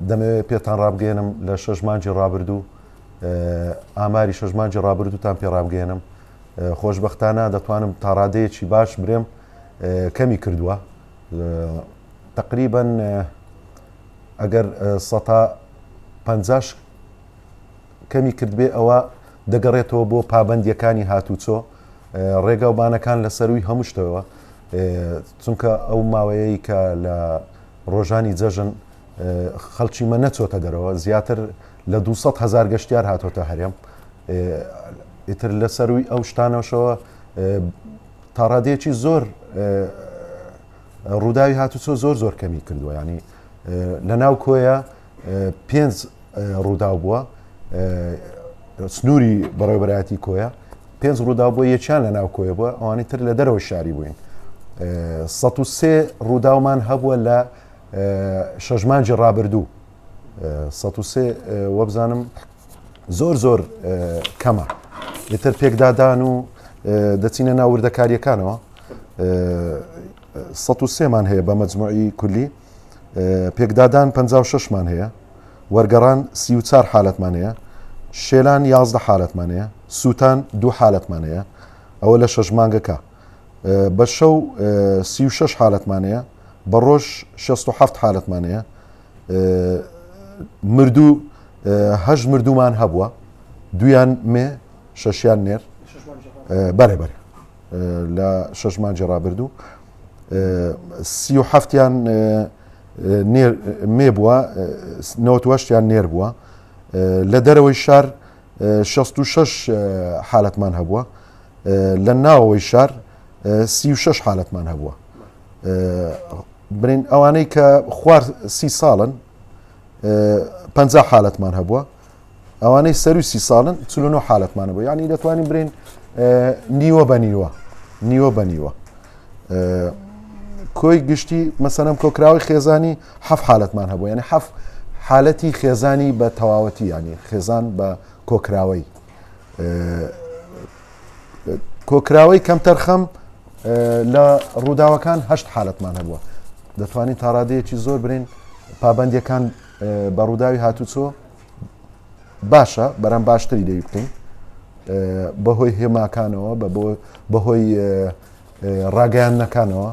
دەمەوێت پێتان ڕابگەێنم لە شەش مانگی ڕابردوو، ئاماری شەش مانگی ڕابردووتان پێ ڕابگەێنم. خۆشبەختانە دەتوانم تاڕادەیەکی باش برێم کەمی کردووە، تقریبا ئەگەر 50% کەمی کردبێ ئەوە دەگەڕێتەوە بۆ پابندیەکانی هاتوچۆ، ڕێگاوبانەکان لە سەروی هەموو شتەوە، چونکە ئەو ماوەیەی کە لە ڕۆژانی جەژن خەڵکی مە نەچۆتە دەرەوە، زیاتر لە 200 هزار گەشتیار هاتۆتە هەرێم. ئیتر لە سەروی ئەو شتانەشەوە تاڕادەیەکی زۆر ڕووداوی هاتوچۆ زۆر زۆر کەمی کردووە. ینی لە ناو کۆیە پێنج ڕووداو بووە، سنووری بەڕێوەبەرایەتی کۆیە پێنج ڕووداو بووە، یەکیان لە ناو کۆیە بووە، ئەوانی تر لە دەرەوەی شاری بووین. 103 ڕووداومان هەبووە لە شەش مانگی ڕابردوو، 103 وەبزانم زۆر زۆر کەمە. ئیتر پێکدادان و دەچینە ناو وردەکاریەکانەوە. 103مان هەیە بە مەجموعی کولی، پێکدادان 56مان هەیە، وەرگەڕان 34 حالەتمان هەیە، شێلان 11 حالەتمان هەیە، سووتان دوو حالەتمان هەیە. ئەوە لە شەش مانگەکە. بە شەو 36 حالەتمان هەیە، بە ڕۆژ 67 حالەتمان هەیە. مردوو هەشت مردوومان هەبووە، دویان مێ، شەشیان نێر. بەرێ بەرێ، لە شەش مانگی ڕابردوو 37یان مێ بووە، 98یان نێر بووە. لە دەرەوەی شار 66 حالەتمان هەبووە، لە ناوەوەی شار 36 حالەتمان هەبووە. برین ئەوانەی کە خوار 30 ساڵن 50 حالەتمان هەبووە، ئەوانەی سەروی 30 ساڵن 49 حالەتمان هەبووە. یعنی دەتوانین برین نیوە بە نیوە، نیوە بە نیوە. کۆی گشتی مەسەنەم کۆکراوی خێزانی حەف حالەتمان هەبوو، یعنی حەف حالەتی خێزانی بە تەواوەتی، ینی خێزان بە کۆکراوەی. کۆکراوەی کەمتەرخەم لە ڕووداوەکان هەشت حالەتمان هەبووە. دەتوانین تاڕادەیەکی زۆر برین پابندیەکان بە ڕووداوی هاتوچۆ باشە، بەرام باشتری لێی بکەین بەهۆی هێماکانەوە، بەهۆی ڕاگەیاندنەکانەوە.